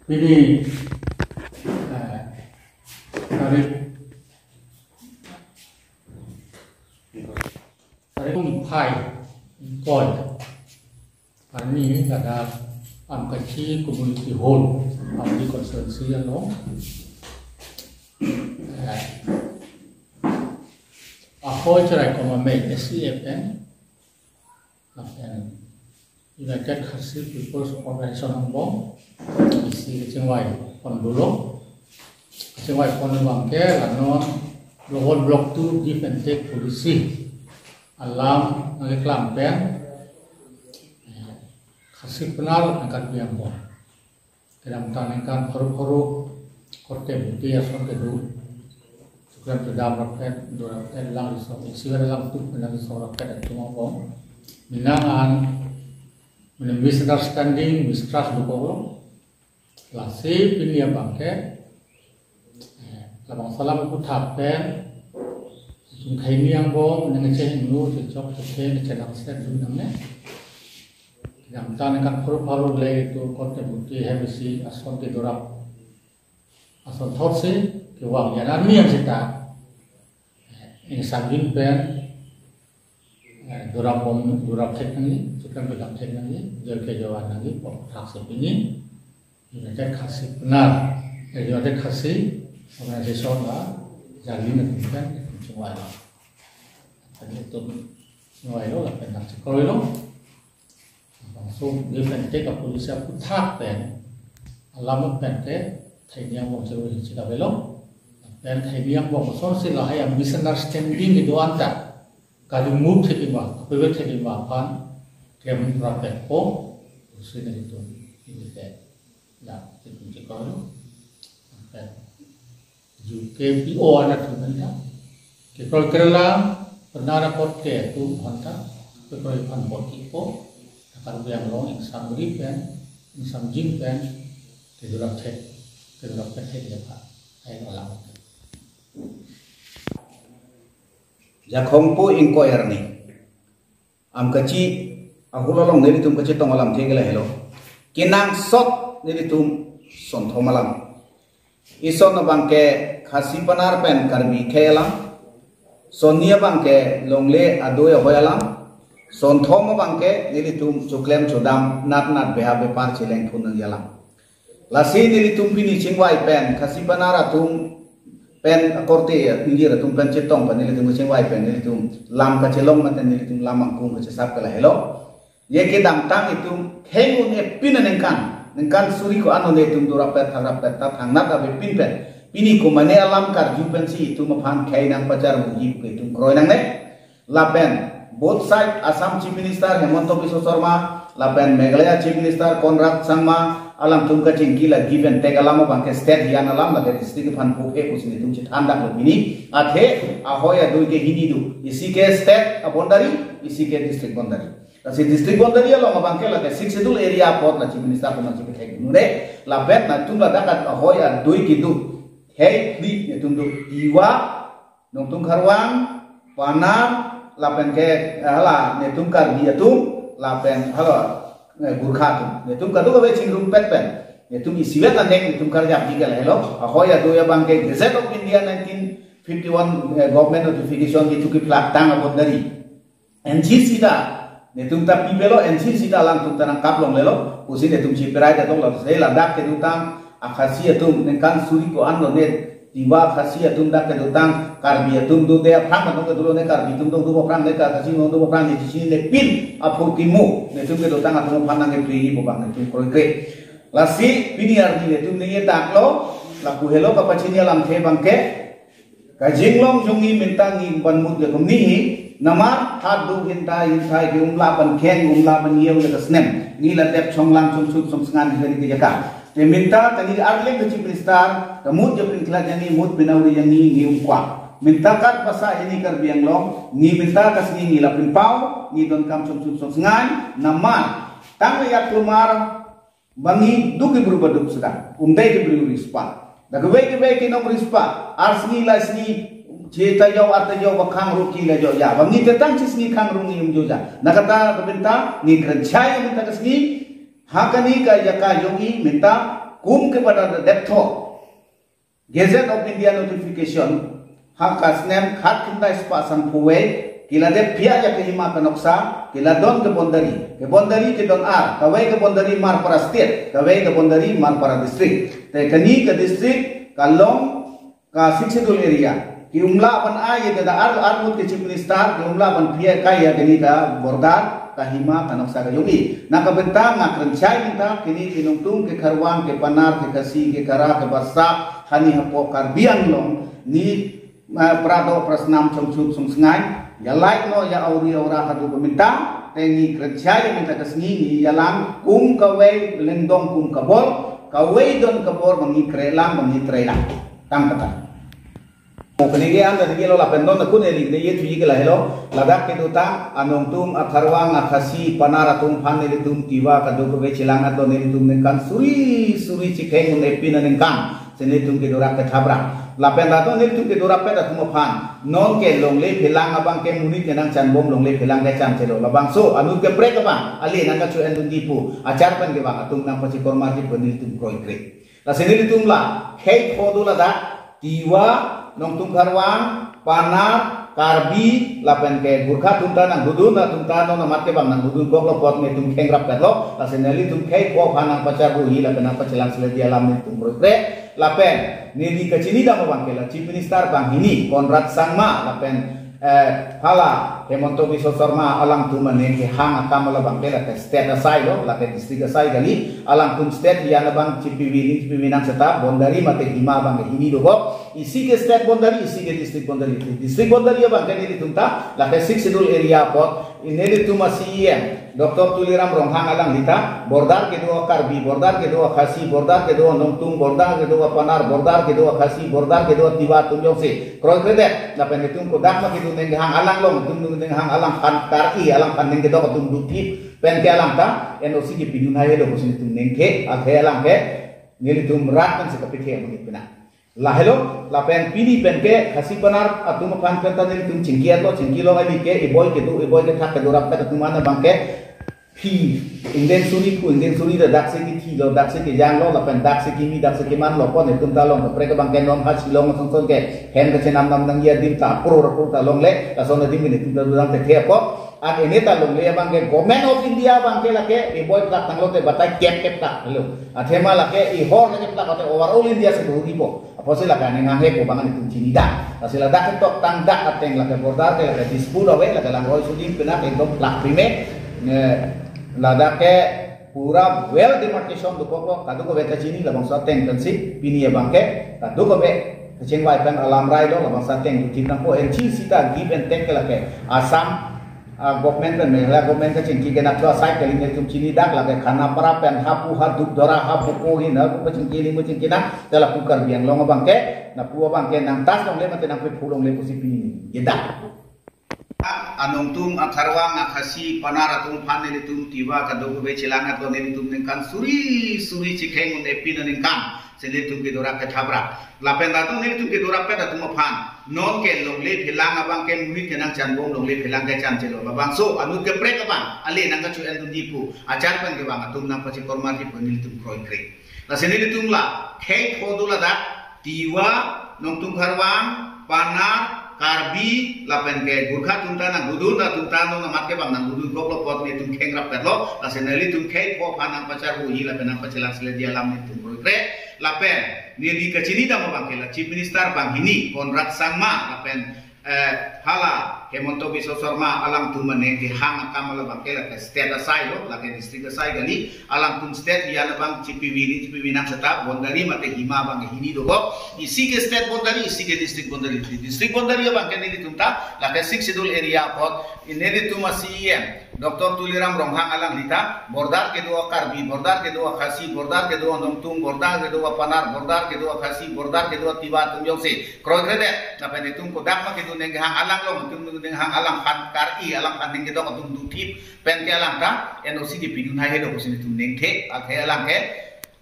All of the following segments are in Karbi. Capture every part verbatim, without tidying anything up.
Pini, eh, tarik, tarik phai koi arni ladak Amkachi Community Hall, Amri constituency along, eh, ahoi cherai koma me S C F M, lapen United Khasi People's Organization angbong, isi kachingvai pon dolo. Kachingvai pon abangke la non Block one, Block two give and take policy alam nangkeklang pen, eh, Khasi Penar lapen Karbi angbong kedamtang ningkan pharo pharo korte buti ason kedo, suklem kedam rapet, do rapet, lang risong, isiver lang tuk, lang risong rapet atum angbong, menang an, mene misunderstanding, mistrust dokoklo. Lasi pini abangke, eh, labangso alam aphuthak pen, itum khei ni angbong nangchehingno, chechok chekhe, chelangset dun nangne. Kedamtang ningkan pharo pharo le itum korte buti hem isi ason kedorap, ason thotsi kevang, ya nani yang seta, eh, ingsam jin pen, eh, dorap bom, dorap thek nangji, suklem kedam thek nangji, jor kejawan nangji, aphuthak si pini United Khasi Penar, eh, United Khasi Organization la jali na pen chingvai lo. Tadi itum chingvai lo, lapen nangchekroi lo. Bangso give and take apolicy aphuthak pen alam pen ke khei ni angbong cheru hinsi kavelo. Pen khei ni angbong asonsi lahai a misunderstanding kedo anta kalimuk thekima, kapevet thekima aphan kem rapetpo, usi nelitum ini te. Ya, itum chekroi lo. Pen ju ke P O ana atum anta kekroi krelang, Penar akorte atum anta kekroi aphan bot-ikpo, Karbi Anglong ingsamri pen, ingsamjin pen, kedorap thek, kedorap kethek ya pa, ai alam. Jakhong po ingkoi arni Amkachi ahul along nelitum kachetong alamthe ke lahelo. Kenangsot nelitum sonthom alam. Ison abangke Khasi Penar pen Karbi khei alam. Sonni abangke longle adoi ahoi alam. Sonthom abangke nelitum suklem sudam nat nat beha bepar cheleng phun nangji alam. Lasi nelitum pini chingvai pen Khasi Penar atum pen akorte ingjir atum pen chetong pen nelitum chingvai pen nelitum lam kachelong mate nelitum lam angkung kachesap ke lahelo. Ye kedamtang itum kheng un-e pin aningkan, ningkan suri ko-an un-e itum dorap pet thang rap pet ta thangnat ave pin pen, pini komane alam karju pensi itum aphan khei nangpacharmuji pu ke itum kroi nangne. Lapen both side Assam Chief Minister Himanta Biswa Sarma, lapen Meghalaya Chief Minister Conrad Sangma, alangtum kachingki la give and take alam abangke state hian alam lake district aphan puphe pusi nelitum chethan daklo pini. Athe ahoi adoi ke hini do. Isi ke state a-boundary, isi ke district boundary. Lasi district boundary along abangke lake Sixth Schedule area apot la Chief Minister atum nangchepethek nure. Lapen nangtum ladak ahoi adoi kedo. Hei di nangtum do Tiwa, Nongtung Kharwang, Panar, lapen ke, eh, hala, netum Karbi atum, lapen, hala, eh, Gurkha atum. Netum kadokave chingrum pet pen. Netum isivet anek, netum karjap di ke lahelo. Ahoi adoi abangke Gazette of India nineteen fifty-one, eh, government notification di tuki plak tang a-boundary. N C C ta, netum ta pipelo, N C C ta alangtum ta nangkap longlelo, pusi netum cheperai ta tong lo, se ladak kedotang, a-Khasi atum, ningkan suri ko-an lo ne, Tiwa Khasi atum dak kedotang, Karbi atum do de aphrang, atum kedo lo ne, Karbi atum do do aphrang ne, Khasi atum do aphrang ne, chisi ne pin, aphurkimo, netum kedotang atum aphan nangkepriji pu abang netum kroikre. Lasi, pini arni netum ningje daklo, lapu helo kapachini alamthe abangke, kajinglong jongni minta ngi banmut le komni hi, namar hat do hinta hinta ke umla ban kheng umla ban yeu le kasnem. Ngi la dep chonglang chongchut chongsngan heri ke jaka. Te minta kani arleng ke Chief Minister, kamut je pin klat jani mut pinauri jani ngi umkwa. Minta kat basa ini Karbi Anglong, ngi minta kasni ngi la pinpau, ngi donkam chongchut chongsngan, namar tang yak lumar, bang ngi duk ke bru baduk sedang. Umdai ke bru rispa. Dak kevei kevei ke nong rispa. Ar sngi la sngi che ta jau ar ta jau ba khang ru ki la jau ja. Bang ngi tetang chi sngi khang ru ngi um jo ja. Na kata kepinta ngi krenchai minta ke sngi. Ha kani ka jaka jong ngi minta kum kepada deptho Gazette of India notification ha kasnem khat khuntai spa sang phuwei, kila dep pia ja ke hima kanoksa, kila don ke boundary, ke boundary ke don ar, kavei ke boundary Marpara state, kavei ke boundary Marpara district. Te kani ke district, kalong ke Sixth Schedule area. Ke umla ban ai ye da ar armut ke Chief Minister, ke umla ban pia kai ya kani ke border, ke hima kanoksa ke yogi. Na ke bentang ngak renchai minta, kini ke Nongtung ke Kharwang ke Panar ke Khasi ke Kara ke Barsa, hani hapo Karbi Anglong, ni, eh, prado prasnam chongchut songsngai, ya like no, ya auri aura hadu peminta, tengi kerja ya minta kesngi ni yalang kum kavei lengdong kum kabor, kavei don kabor mangi krelang mangi trelang. Tang kata. Mukni ke anda digi lo lapen don kun eli ne ye tuji ke lahelo, ladak kedo ta, a Nongtung, a Kharwang, a Khasi, Panar atum aphan nelitum Tiwa kado kavei chelang ato nelitum ningkan suri suri chikeng un epin aningkan. Si nelitum kedo rak kethap rak. Lapen lato nelitum kedo rak pet atum aphan. Non ke longle phelang abang ke monit ke nangchanbom longle phelang ke chan chelo. Labangso anut ke prek abang. Ale nangkachu en dunji pu. Achar pen ke bang atum nangpachikormarji pu nelitum kroikre. Lasi nelitum la khei pho do ladak. Tiwa, Nongtung Kharwang, Panar, Karbi, lapen ke Gorkha atum ta nangdodun, atum ta non amat ke bang nangdodun kok lo apot nelitum kheng rap pet lo, lasi nelitum khei pho aphan nangpacharbuji lapen nangpachelang sele di alam nelitum kroikre, lapen neli kachini dam abang ke la Chief Minister banghini, Conrad Sangma, lapen, eh, hala Himanta Biswa Sarma alangtum aning kehang akam alabang ke la ke state asai lo, la ke district asai kali, alangtum state lian abang chipivi ning chipivi nang seta boundary mate hima abang ke hini do kok, isi ke state boundary, isi ke district boundary. District boundary abang ke nelitum ta, la ke Sixth Schedule area apot, nelitum a C E M, Doctor Tuliram Ronghang alangli ta, border kedo Karbi, border kedo Khasi, border kedo Nongtung, border kedo Panar, border kedo Khasi, border kedo Tiwa atum jongsi kroikredet, lapen itum kodak ma kedo neng hang alang long, itum neng hang alang aphan kar-i, alang aphan neng kedok atum duthip, pen ke alang ta, N O C kepidun hai helo pusi itum neng ke, athe alang ke, nelitum rat pen si kapithe amonit pina. Lahelo, lapen pini pen ke Khasi Panar atum aphan pen ta nelitum chingki atlo, chingki lo kali ke, iboi kedo, iboi kethak kedo rap pet atum ana abang ke, phi, ingdeng suri pu, ingdeng suri da daksi kethi lo, daksi kejang lo, lapen daksi kimi, daksi keman lo, pon itum ta long, kaprek abang ke non ha Shillong songson ke, hem kachenam nam nangji adim ta, apro apro ta longle, lason adim ke itum ta dudang tethe apot, an ene ta longle abang ke, Government of India abang ke la ke, iboi plak tanglo te batai kep kep ta, helo. Athema la ke, ihor la ke plak te overall India si duri po. Apotsi la ke aning hanghe pu abang nelitum chini dak. Lasi ladak ke tok tang dak ateng la ke border ke la ke Dispur ave, la ke Langroi Suding pina ke ekdom plak pime. Ne, ladak ke pura well demarcation do kok lo, kadokave kachini labangso ateng pensi, pini abang ke, kadokave kachingvai pen alam rai lo, labangso ateng duthip nangpo, N C C ta give and take ke la ke, Assam, ah, government pen Meghalaya government kachingki ke naklo asai kali nelitum chini dak la ke Khanapara pen hapu ha Dukdhara hapu ko hin hapu kachingki limu chingki na, te lapu Karbi Anglong abang ke, lapu abang ke nangtas longle mate nangpephu longle pusi pini. Ye dak. A Nongtung, a Kharwang, a Khasi, Panar atum aphan nelitum Tiwa kado kavei chelang ato nelitum ningkan suri suri chikeng un epin aningkan. Si nelitum kedo rak kethap rak. Lapen lato nelitum kedo rak pet atum aphan. Non ke longle phelang abang ke monit ke nangchanbom longle phelang ke chan chelo. Labangso anut ke prek abang. Ale nangkachu en dunji pu. Achar pen ke bang atum nangpachikormarji pu nelitum kroikre. Lasi nelitum la khei pho do ladak, Tiwa, Nongtung Kharwang, Panar, Karbi, lapen ke Gorkha atum ta nangdodun, atum ta non amat ke bang nangdodun kok lo apot nelitum kheng rap pet lo, lasi nelitum khei pho aphan nangpacharbuji lapen nangpachelang sele di alam nelitum kroikre, lapen neli kachini dam abang ke la Chief Minister banghini, Conrad Sangma, lapen eh, hala Himanta Biswa Sarma alangtum aning kehang akam alabang ke la ke state asai lo, la ke district asai kali, alangtum state lian abang chipivi ning chipivi nang seta boundary mate hima abang hini do kok, isi ke state boundary, isi ke district boundary, district boundary abang ke nelitum ta, la ke Sixth Schedule area apot, nelitum a C E M, Doctor Tuliram Ronghang alangli ta, border kedo Karbi, border kedo Khasi, border kedo Nongtung, border kedo Panar, border kedo Khasi, border kedo Tiwa atum jongsi kroikredet, lapen itum kodak ma kedo neng hang alang long, itum neng hang alang aphan kar-i, alang aphan neng kedok atum duthip, pen ke alang ta, N O C kepidun hai helo pusi itum neng the, athe alang ke,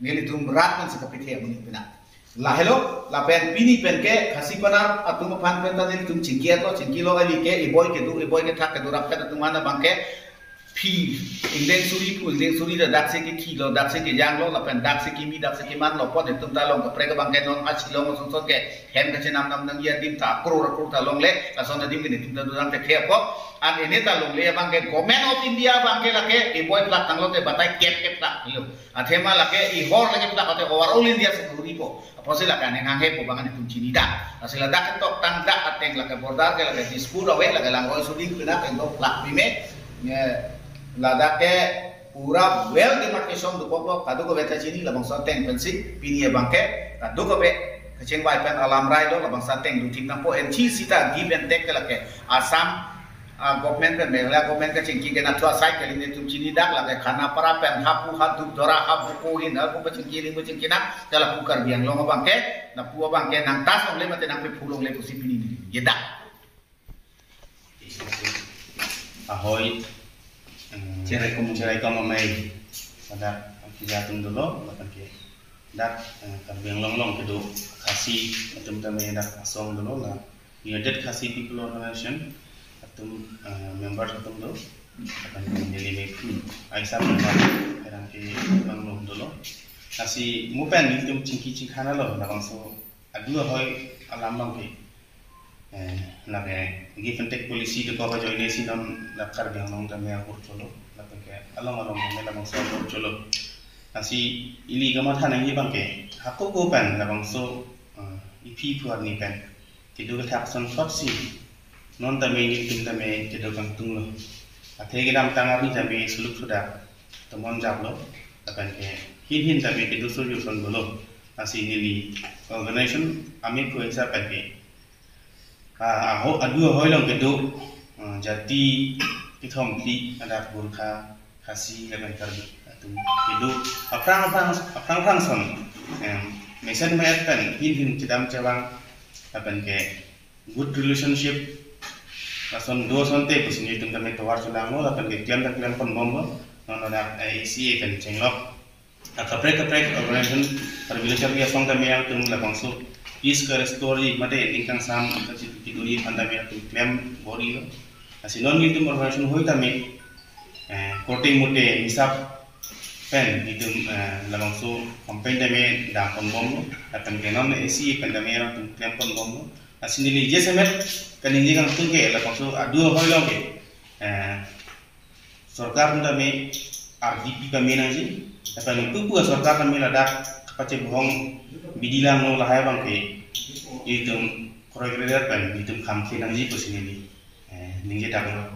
nelitum rat pen si kapithe amonit pina. Lahelo, lapen pini pen ke Khasi Panar atum aphan pen ta nelitum chingki atlo, chingki lo kali ke, iboi kedo, iboi kethak kedo rap pet atum ana abang ke, Phi, ingdeng suri pu, ingdeng suri ta daksi kethilo, daksi kejanglo, lapen daksi kimi, daksi kemanlo, pon itum ta along kaprek abang ke non a-Shillong ason son ke hem kachenam nam nangji adim ta akror akror ta longle, lason adim ke netum ta dodam thekthe apot. An ene ta longle abang ke Government of India abang ke lake iboi plak tanglo te batai kep kep plak lo. Athema lake ihor lake plak ate overall India security po. Apotsi lake aning hanghe pu abang netum chinidak. Lasi ladak ketok tangdak ateng lake border ke lake dispute ave, lake langroi suding pina ke dok plak pime. Ne, ladak ke pura well demarcation dokoklo, kadokave ta chini labangso ateng pensi pini abang ke kadokave kachingvai pen alam railo, labangso ateng duthip nangpo. Ansi sita give and take ke lake Assam, ah, government pen Meghalaya government kachingki ke nathu asai kali netum chinidak, lake Khanapara pen hapu hadup dora hapu kohin hapu pachingki ling pachingki na, jala pu Karbi Anglong abang ke, na pu abang ke nangtas longle mate nangpephu longle pusi pini ni. Yedak. Ahoi, em, Cheraikom. Cheraikom amei, pada kerja atum dolo, lapen ke dak, eh, Karbi Anglong along kedo Khasi atum tame dak asong dolo la United Khasi People Organization atum, eh, member atum do, lapen neli me aisa member erang ke bang lo dolo. Lasi mo pen nelitum chingki chingkhan lo, labangso adu ahoi alam abang ke, eh, lake give and take policy dokok ajoine si non la Karbi Anglong tame ahur cholo, lapen ke along along tame labangso ahur cholo. Lasi ili kamatha nangji abang ke, hako ko pen labangso, eh, iphi phu arni pen kedo kethak ason thotsi non tame nelitum tame kedo kangtung lo. Athe kedamtang arni tame suluk suda tomon japlo, lapen ke hin hin tame kedo solution dolo. Lasi neli organization amei pu hisap pen ke, ah, aho adu ahoi along kedo, ah, jati kethom phli adak Gorkha, Khasi lapen Karbi atum kedo aphrang aphrang aphrang aphrang ason, em, mesen mayat pen hin hin chedam chevang lapen ke good relationship lason do asonte pusi nelitum tame tovar chelanglo lapen ke klem ta klem ponbomlo. Non ladak, eh, A C A pen chenglok akaprek kaprek organization, Karbi Lo Charli Asong tame nangtum labangso peace ka-restore ji mate ningkangsam kachitu kiduri aphan tame nangtum klem bor-ilo. Lasi non nelitum organization ahoi tame, eh, korte mote hisap pen nelitum, eh, labangso campaign tame dam ponbomlo, lapen ke non A C A pen tame nangtum klem ponbomlo. Lasi neli jasemet kaningje kangtung ke labangso adu ahoi along ke, eh, sorkar atum tame R D P pame nangji, lapen pupu sorkar tame ladak kapachebohong bidi langlo lahai abang ke itum kroikre pen itum khamkhe nangji pusi neli, eh, ningje daklo.